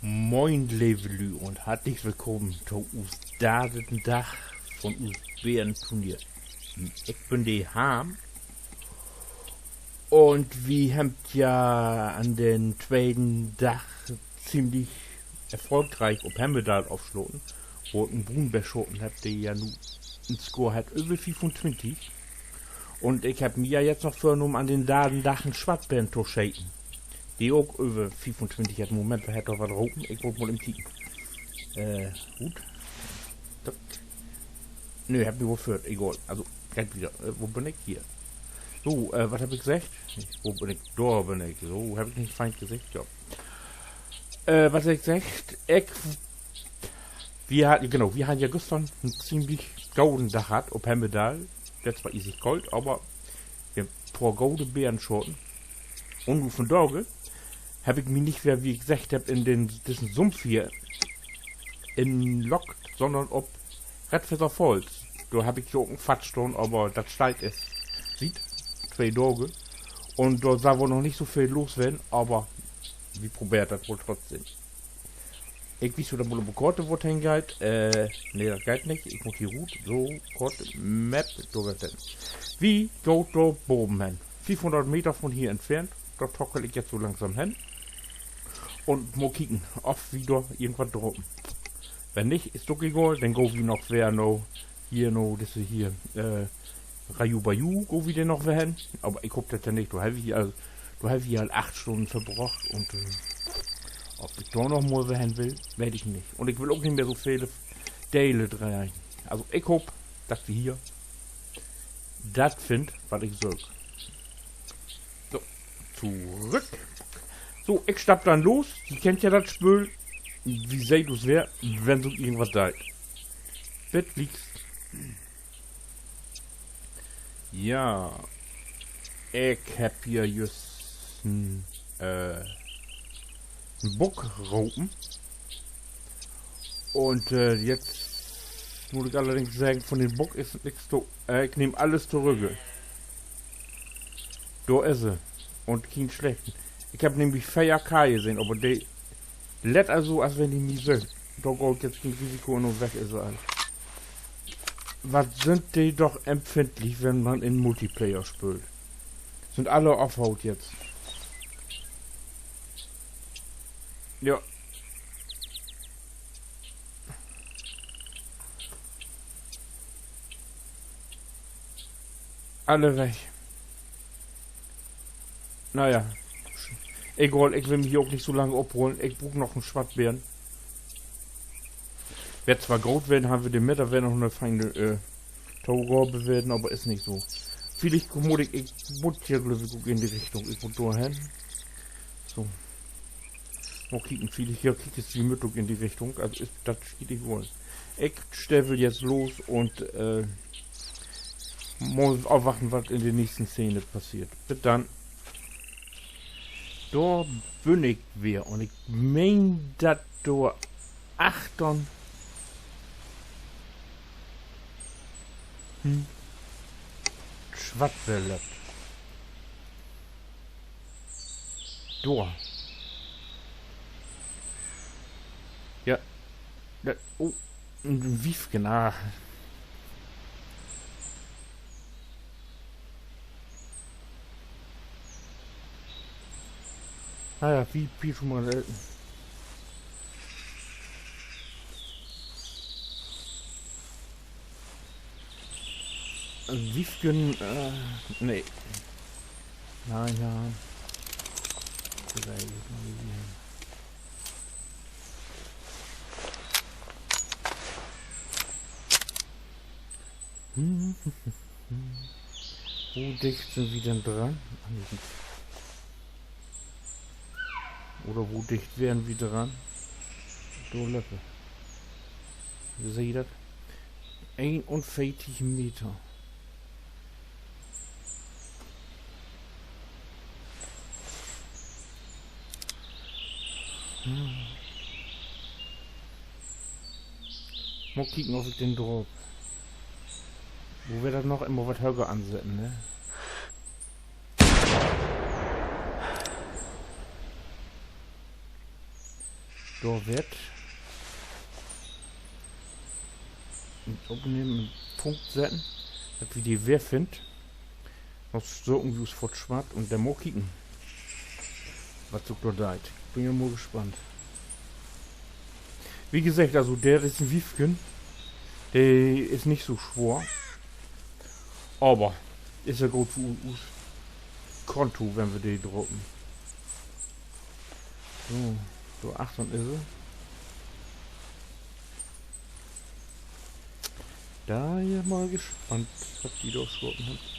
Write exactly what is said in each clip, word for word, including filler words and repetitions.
Moin, leve Lüüd, un hartlich willkamen to us darden Dag von us Bärenturnier. Ik bün de Harm. Un wi hebbt ja an den tweden Dag ziemlich erfolgreich op Hemmedaal afslaten, wo ik en Bruunbär schaten hebb, de ja nu en Score hett över fiefuntwintig. Un ik hebb mi ja jetzt noch vörnahmen, an den darden Dag en Swattbären to scheten, de ok över fiefuntwintig hett. Moment, wer hett dor wat ropen? Ik mutt mal even kieken. Äh, goot. Dat, nee, hebb mi woll föhrt, egal. Also, geiht wieder. Äh, wo bün ik hier? So, äh, wat hebb ik seggt? Wo bün ik? Dor bün ik. So, hebb ik nich fein seggt? Ja. Äh, wat hebb ik seggt? Ik, wi harrn, genau, wi harrn ja güstern en ziemlich goden Dag hatt op Hemmedaal. Dat weer isig koolt, aver wi hebbt en poor gode Bären schaten. Un nu vandage hebb ik mi nich weer, wie ik seggt hebb, in den, dissen Sump hier inloggt, sonnern op Redfisser Falls. Dor hebb ik ja ok en Fatt stahn, aver dat steiht eerst siet twee Dage. Un dor sall woll noch nich so veel los ween, aver wi probeert dat woll trotzdem. Ik wies jo denn mal op de Koort, wo dat hengeiht. Äh, nee, dat geiht nich. Ik mutt hier rut. So, Koort, Map, dor geiht dat hen. Wi gaht dor baven hen. Fiefhunnert Meter von hier entfernt. Dor tockel ik jetzt so langsam hen. Un mal kieken, of wi dor irgendwat drapen. Wenn nich, is ok egal. Denn gaht wi noch weer na, hier na, disse hier, äh, Raju Baju, wo wi denn noch weer hen. Aver ik hoop dat ja nich. Dor hebb wi hier al, dor hebb wi hier al acht Stunnen verbrocht un, äh, of ik dor noch mal weer hen will, weet ik nich. Un ik will ok nich mehr so vele Delen dreihen. Also ik hoop, dat wi hier dat finnt, wat ik söök. So, torück. So, ik stapp denn los. Ji kennt ja dat Spööl. Wi seht us weer, wenn sik irgendwat deit. Bit glieks. Ja, ik hebb hier jüst en, äh, en Buck ropen. Un, äh, jetzt mutt ik allerdings seggen, von den Buck is nix to, äh, ik nehm allens torügg. Dor is he. Un keen slechten. Ik hebb nämlich veer K sehn, aver de lett also, as wenn de mi süht. Dor gah ik jetzt keen Risiko un weg is he al. Wat sünd de doch empfindlich, wenn man in Multiplayer spöölt. Sünd alle afhaut jetzt. Ja. Alle weg. Na ja. Egal, ik will mi hier ok nich so lang ophollen. Ik bruuk noch en Swattbären. Weer zwar groot ween, harrn wi de Middag, weer noch en fiene, äh, Togabe ween, aver is nich so. Villicht mutt ik, ik mutt hier, glööv ik, ok in de Richtung. Ik mutt dor hen. So. Mal kieken, villicht, ja, kiek, is de Mütt ok in de Richtung. Also is, dat schiet ik woll. Ik stell woll jetzt los un, äh, mal afwachten, wat in de nächsten Szene passeert. Bit denn. Dor bün ik weer un ik meen, dat dor achtern, hm, Swattbär löppt. Dor. Ja. Dat, oh, en Wiefken, ah. Na ja, wie, wie schon mal, äh, en Wiefken, äh, nee. Na ja. Drei, mal sehen. Wo dicht sünd wi denn dran? Oder wo dicht weren wi dran? Dor löppt he. Seht ji dat? Eenunveertig Meter. Hm. Mal kieken, of ik den draap. Wo weer dat noch? Immer wat höger ansetten, ne? Dor weer. Opnehmen, Punkt setten. Dat wi de weer finnt. Noch söken wi us foort swatt un denn mal kieken, wat sik dor deit. Bün ja mal gespannt. Wie geseggt, also, dat is en Wiefken. De is nich so swoor. Aver is ja goot för us Konto, wenn wi de drapen. So, dor achtern is he. Dor ja mal gespannt, wat de dor schoten hett.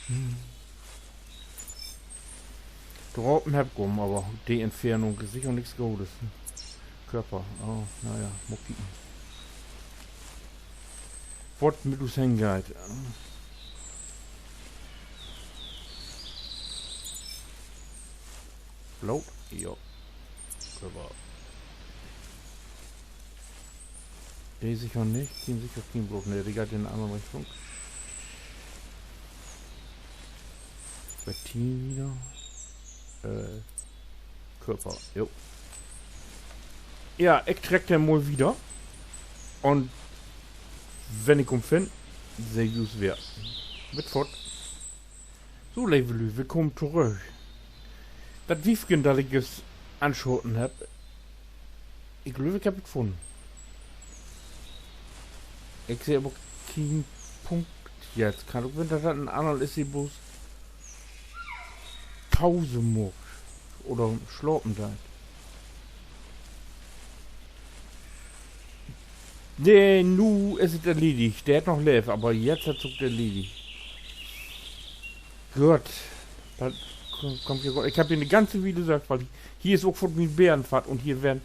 Hm. Drapen hebb ik em, aver de Entfernung is sicher nix Godes. Körper, oh, na ja, mal kieken, wat mit us hengeiht. Bloot? Ja. Körper. De sicher nich, de sicher keen Bloot. Nee, de geiht in en anner Richtung. Bettina. Äh, Körper, jo. Ja, ik treck denn mal wieder. Un wenn ik em finn, seh ik us weer. Mit foort. So, leve Lüüd, willkamen torüch. Dat Wiefken, dat ik jüst anschaten hebb, ik glööv, ik hebb dat funnen. Ik seh aver keen Punkt jetzt. Kann ok ween, dat dat en anner is, de bloots Pause maakt oder slapen deit. Nee, nu is dat erledigt. De hett noch Leev, aver jetzt hett sik dat erledigt. Goot. Dat kummt ja goot. Ik hebb hier 'ne ganze Wiel söcht, wiel hier is ok foort mien Bärenpfad un hier weern,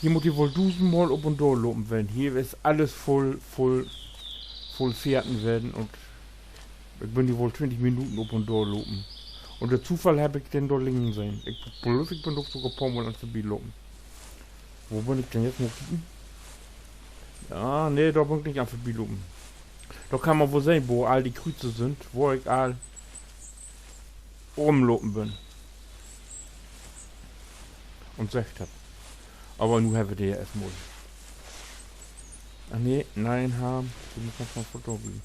hier mutt ik woll dusendmal op un daal lopen ween. Hier is allens vull, vull, vull Feerten ween un ik bün hier woll twintig Minuten op un daal lopen. Un dör Zufall hebb ik den dor liggen sehn. Ik glööv, ik bün ok sogor poor Mal an vörbilopen. Wo bün ik denn jetzt mal kieken? Ja, nee, dor bün ik nich an vörbilopen. Dor kann man woll sehn, wo all de Krüze sünd, wo ik all rumlopen bün un söcht hebb. Aver nu hebbt wi de ja eerstmal. Ach nee, nee, Harm, de mutt man von vörbi.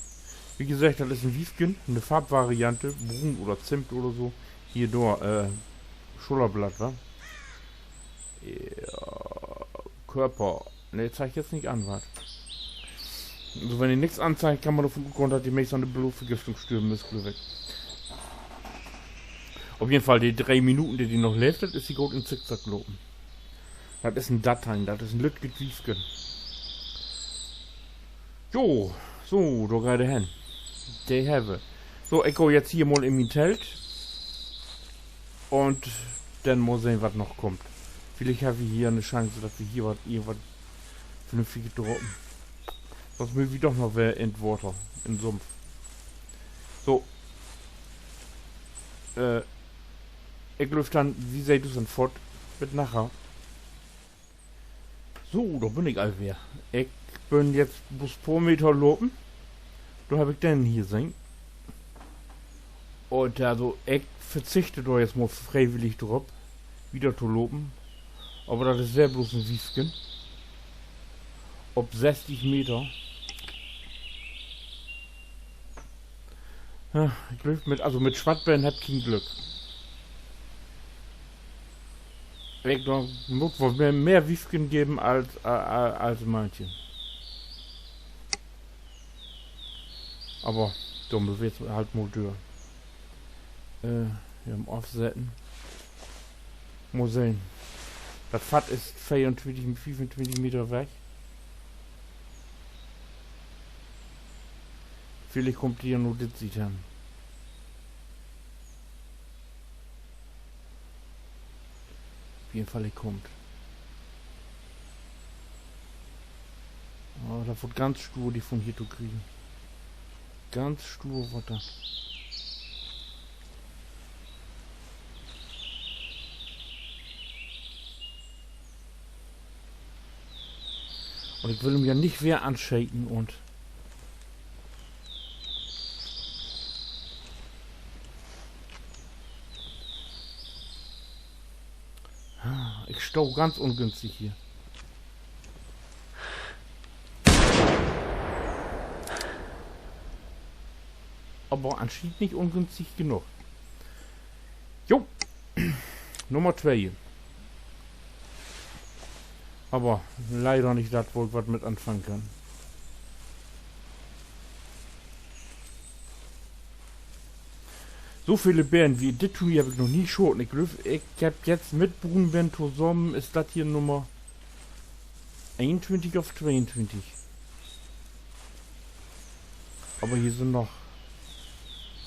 Wie geseggt, dat is en Wiefken, 'ne Farbvariante, bruun oder Zimt oder so. Hier dor, äh, Schullerblatt, wa? Ja, Körper. Nee, zeigt jetzt nich an, wat. Also, wenn de nix anzeigt, kann man dorvon utgahn, dat de meest an de Blootvergiftung störven is, glööv ik. Op jeden Fall, de dree Minuten, de de noch leevt, dat is de goot in Zickzack lopen. Dat is en Dattein, dat is en lüttjet Wiefken. Jo, so, dor geiht de hen. De hebbt wi. So, ik gah jetzt hier mal in mien Telt. Un denn mal sehn, wat noch kummt. Villicht hebbt wi hier 'ne Chance, dat wi hier wat, hier wat Vernünftiges drapen. Sünst mööt wi doch noch weer in't Water, in'n Sumpf. So. Äh, ik glööv denn, wi seht us denn foort. Bit naher. So, dor bün ik al weer. Ik bün jetzt bloots poor Meter lopen. Dor heff ik den hier sehn. Un also, ik verzicht dor jetzt mal freewillig drop, wieder to lopen. Aver dat is weer bloots en Wiefken. Op sösstig Meter. Ja, ik glööv, mit, also mit Swattbären hebb ik keen Glück. Ik, dor mutt woll mehr, mehr Wiefken geven as, äh, äh, as Mantje. Aver dor mööt wi nu halt mal dör. Äh, hier afsetten. Mal sehn. Dat Fatt is veeruntwintig, fiefuntwintig Meter weg. Villicht kummt de ja na dit Siet hen. Op jeden Fall, he kummt. Oh, dat warrt ganz stuur, de von hier to kriegen. Ganz stuur warrt dat. Un ik will em ja nich weer anscheten un, äh, Ik stah ganz ungünstig hier. Aver anschienend nich ungünstig genoog. Jo. Nummer twee. Aver leider nich dat, wo ik wat mit anfangen kann. So vele Beern as in dit Turnier heff ik noch nie schoten. Ik glööv, ik heff jetzt mit Bruunbeern tosamen, is dat hier Nummer eenuntwintig of tweeuntwintig. Aver hier sünd noch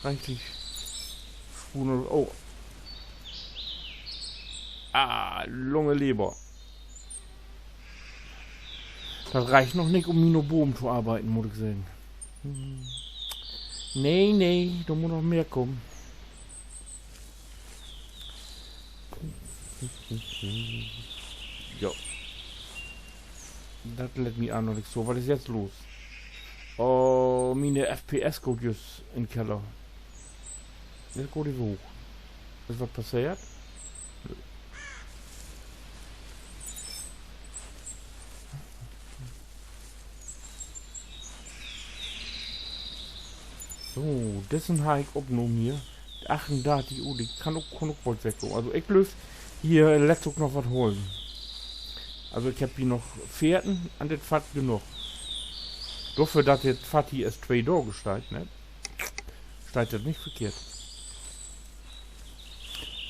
reichlich Sporen. Oh. Ah, Lunge, Lever. Dat reckt noch nich, üm mi na baven to arbeiden, mutt ik seggen. Nee, nee, dor mutt noch mehr kamen. Ja. Dat lett mi an, noch nix to. Wat is jetzt los? Oh, miene F P S gaht jüst in Keller. Jetzt gaht de hooch. Is wat passeert? So, dissen harr ik opnahmen hier. De achtundartig, oh, de kann ok, kann ok bold wegkamen. Also, ik glööv, hier lett sik ok noch wat holen. Also, ik heff hier noch veerteihn, an dit Fatt genoog. Dorför, dat dit Fatt hier eerst twee Daag steiht, ne? Steiht dat nich verkehrt.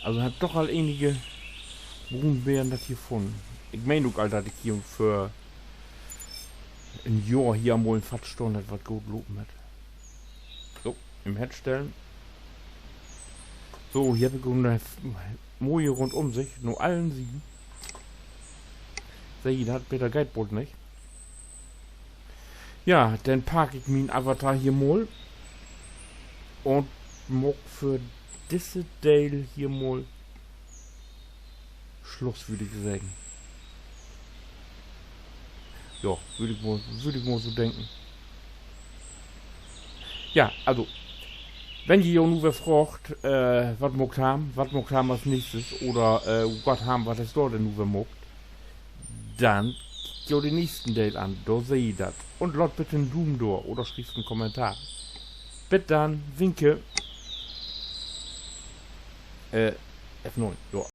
Also, hebbt doch al enige Bruunbeern dat hier funnen. Ik meen ok al, dat ik hier vör en Johr hier al mal en Fatt stahn hebb, wat goot lopen hett. So, in Herd stellen. So, hier heff ik ok en moie Rundumsicht na allen Sieden. Seh ji dat, beter geiht bold nich. Ja, denn park ik mien Avatar hier mal un maak för disse Deel hier mal Sluss, würr ik seggen. Ja, würr ik mal, würr ik mal so denken. Ja, also, wenn ji jo nu weer fraagt, äh, wat maakt Harm, wat maakt Harm as nächstes oder, äh, wat Harm, wat hest du denn nu weer maakt, denn kiekt jo den nächsten Deel an, dor seht ji dat. Un laat bitte en Duum dor oder schrievt en Kommentar. Bit denn, winke. Äh, F neun, ja.